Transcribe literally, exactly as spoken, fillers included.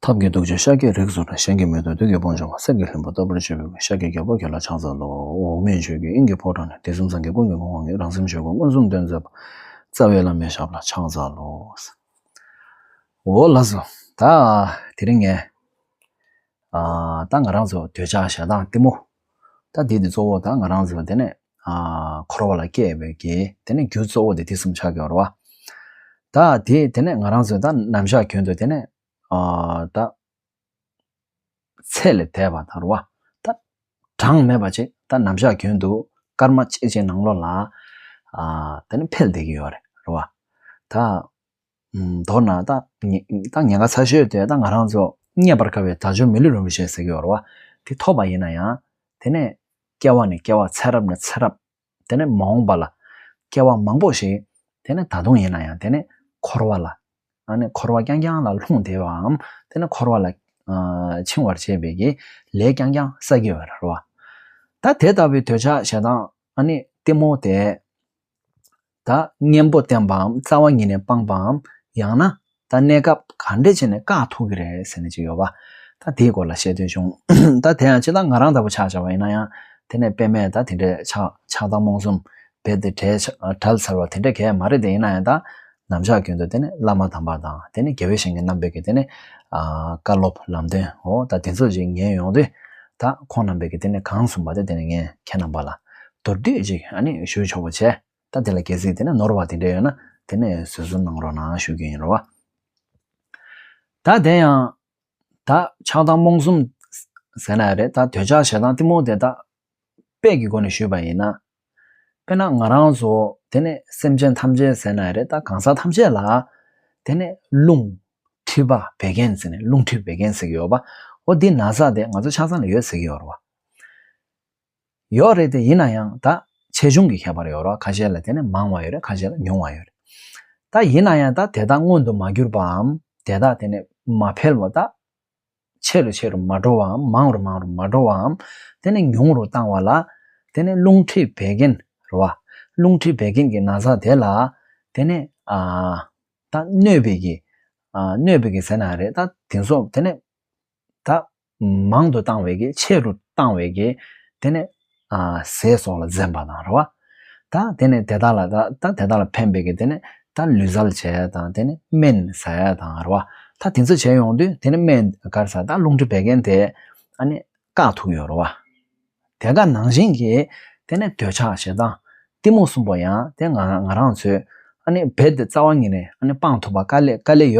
ཐབས་ཀྱི་ཐུགས་རྗེས་ཤཱཀྱའི་རིགས་སུ་འདྲ། གཞན་གྱིས་མི་ཐུབ་བདུད་ཀྱི་དཔུང་འཇོམས་པ། གསེར་གྱི་ལྷུན་པོ་ལྟ་བུར་བརྗོད་པའི་སྐུ། ཤཱཀྱའི་རྒྱལ་པོ་ཁྱེད་ལ་ཕྱག་འཚལ་ལོ། འོག་མིན་ཆོས་ཀྱི་དབྱིངས་ཀྱི་ཕོ་བྲང་ནས། དུས་གསུམ་སངས་རྒྱས་ཀུན་གྱི་གོ་འཕང་ངེས། རང་སེམས་ཆོས་སྐུ་མངོན་སུམ་སྟོན་མཛད་པ། རྩ་བའི་བླ་མའི་ཞབས་ལ་ཕྱག་འཚལ་ལོ། འོ་ལགས་སོ། ད་དེ་རིང་ངས་ཨ་ད་ང་རང་ཚོ་འདོད་ཆགས་ཞེ་སྡང་གཏི་མུག་ད་འདི་འདི་གཙོ་བོ་ད་ང་རང་ཚོ་དེ་ནས་ཨ་འཁོར་བ་ལ་སྐྱེ་བའི་གི་དེ་ནས་རྒྱུ་གཙོ་བོ་དེ་དེ་གསུམ་ཆགས་ཀྱི་ཡོད་རེད་བ། ད་དེ་དེ་ནས་ང་རང་ཚོས་ད་ནམ་ཞག་རྒྱུན་དུ་དེ་ནས་ཨ་ད་ཚེ་ལས་འདས་པ་དང་རེད་བ། ད་གྲངས་མེད་པ་ཅིག་ད་ནམ་ཞག་རྒྱུན་དུ་སྐར་མ་གཅིག་གཅིག་ནང་ལོགས་ལ་ཨ་དེ་ནས་འཕེལ་བསྡད་ཀྱི་ཡོད་རེད་རེད་བ། ད་ཨམ་མདོར་ན་ད་ཉེ་ད་ཉེན་ཁ་ཚ་ཤོས་དེ་ད་ང་རང་ཚོ་རྙེད་པར་དཀའ་བའི་དལ་འབྱོར་མི་ལུས་རིན་པོ་ཆེ་ཟེར་གྱི་ཡོད་རེད་བ། དེ་ཐོབ་པ་ཡིན་ན་ཡང་དེ་ནས་སྐྱེ་བ་ནས་སྐྱེ་བ་ཚེ་རབས་ནས་ཚེ་རབས། དེ་ནས་མ་འོངས་པ་ལ་སྐྱེ་བ་མང་པོ་ཞིག་དེ་ནས་ད་དུང་ཡིན་ན་ཡང་དེ་ནས་འཁོར་བ་ལ་ཨ་ནི་འཁོར་བ་རྐྱང་རྐྱང་ལ་ལྷུང་བསྡད་པའམ་དེ་ནས་འཁོར་བ་ལ་ཨ་འཆིང་བར་བྱེད་པའི་གི་ལས་རྐྱང་རྐྱང་བསགས་ཀྱི་ཡོད་རེད་བ། ད་དེ་ལྟ་བུའི་འདོད་ཆགས་ཞེ་སྡང་ཨ་ནི་གཏི་མུག་དེ་ད་གཉེན་པོ་བསྟེན་པའམ་རྩ་བ་ཉིད་ནས་སྤངས་པའམ་ཡང་ན་ད་གནས་སྐབས་ག་འདྲས་བྱས་ནས་བཀག་ཐུབ་ཀྱི་རེད་ཟེར་ནས་ཅིག་ཡོད་པ། ད་དེའི་སྐོར་ལ་བཤད་འདོད་བྱུང་། ད་དེ་ཡང་ཅི་ལྟར་ང་རང་ལྟ་བུ་ཆ་བཞག་པ་ཡིན་ན་ཡང་དེ་ནས་དཔེ་མེད་ད་དེ་འདྲའི་ཆགས་ཆགས་སྡང་རྨོངས་གསུམ་རྦད་དེ་བྲལ་བྲལ་ཚར་བ་དེ་འདྲ་གས་མ་རེད། དེ་ཡིན་ན་ཡང་ད་ནམ་ཞག་རྒྱུན་དུ་དེ་ནས་བླ་མ་དམ་པ་དང་དེ་ནས་དགེ་བའི་བཤེས་གཉེན་རྣམ་པས་ཀྱི་དེ་ནས་ཨ་བཀའ་སློབ་ལམ་སྟོན་འོ་ད་དེ་ཚོ་ཅིག་ཉན་ཡོང་དུས་ད་ཁོང་རྣམ་པས་ཀྱི་དེ་ནས་གང་གསུངས་པ་དེ་དེ་ནས་ངས་ཁྱེད་རྣམ་པ་ལ་མདོར་བསྡུས་ཅིག་ཨ་ནི་ཞུ་ཆོག་པ་བྱས། ད་དེ་ལ་གལ་སྲིད་དེ་ནས་ནོར་བ་དེ་འདྲ་ཡོད་ན་དེ་ནས་བཟོད་གསོལ་གནང་རོགས་གནང་ཞུ་རྒྱུ་ཡིན་རོ། ད་དེ་ཡང་ད་ཆགས་སྡང་རྨོངས་གསུམ་ཟེར་ན་རེད། ད་འདོད་ཆགས་ཞེ་སྡང་གཏི་མུག་དེ་ད་དཔེ་གི་སྒོ་ནས་ཞུས་པ་ཡིན་ན། དཔེར་ན་ང་རང་ཚོ་དེ་ནས་སེམས་ཅན་ཐམས་ཅད་ཟེར་ན་རེད། ད་གང་ཟག་ཐམས་ཅད་ལ་དེ་ནས་རླུང་མཁྲིས་པ་བད་ཀན་ཟེར་ནས་རླུང་མཁྲིས་བད་ཀན་ཟེར་གི་ཡོད་པ། འོ་འདི་ན་ཚ་དེ་ང་ཚོ་ཆ་ཚང་ལ་ཡོད་ཟེར་གི་ཡོད་རེད་བ། ཡོད་རེད་དེ་ཡིན་ན་ཡང་ད་ཆེ་ཆུང་གི་ཁྱད་པར་ཡོད་རེད་བ། ཁ་ཤས་ལ་དེ་ནས་མང་བ་ཡོད་རེད། ཁ་ཤས་ལ་ཉུང་བ་ཡོད་རེད། ད་ཡིན་ན་ཡང་ད་དེ་དག་མངོན་དུ་མ་གྱུར་པའམ་དེ་དག་དེ་ནས་མ་འཕེལ་བ་ད་ཆེ་རུ་ཆེ་རུ་མ་འགྲོ་བའམ་མང་རུ་མང་རུ་མ་འགྲོ་བའམ་དེ་ནས་ཉུང་རུ་བཏང་བ་ལ་དེ་ནས་རླུང་མཁྲིས་བད་ཀན་རེད་བ། རླུང་མཁྲིས་བད་ཀན་གྱི་ན་ཚ་དེ་ལ་དེ་ནས་ཨ་ད་གནོད་པའི་གི་ཨ་གནོད་པའི་གི་ཟེར་ན་རེད། ད་དེ་ཚོ་དེ་ནས་ད་མང་དུ་བཏང་བའི་གི་ཆེ་རུ་བཏང་བའི་གི་དེ་ནས་ཨ་ཟས་སོགས་ལ་འཛེམ་པ་དང་རེད་བ། ད་དེ་ནས་དེ་དག་ལ་ད་ད་དེ་དག་ལ་ཕན་པའི་གི་དེ་ནས་ད་ལུས་སེལ་བྱས་དང་དེ་ནས་སྨན་ཟ་ཡ་དང་རེད་བ། ད་དེ་ཚོ་བྱས་ཡོང་དུས་དེ་ནས་སྨན་ག་རེ་ཟ་ད་རླུང་མཁྲིས་བད་ཀན་དེ་ཨ་ནི་བཀག་ཐུབ་ཡོད་རེད་བ། དེ་ག་ནང་བཞིན་གྱི་དེ་ནས་འདོད་ཆགས་ཞེ་སྡང་གཏི་མུག་གསུམ་པོ་ཡང་དེ་ང་ང་རང་ཚོས་ཨ་ནི་རྦད་དེ་རྩ་བ་ཉིད་ནས་ཨ་ནི་སྤང་ཐུབ་པ་དཀའ་ལས་དཀའ་ལས་ཡོད།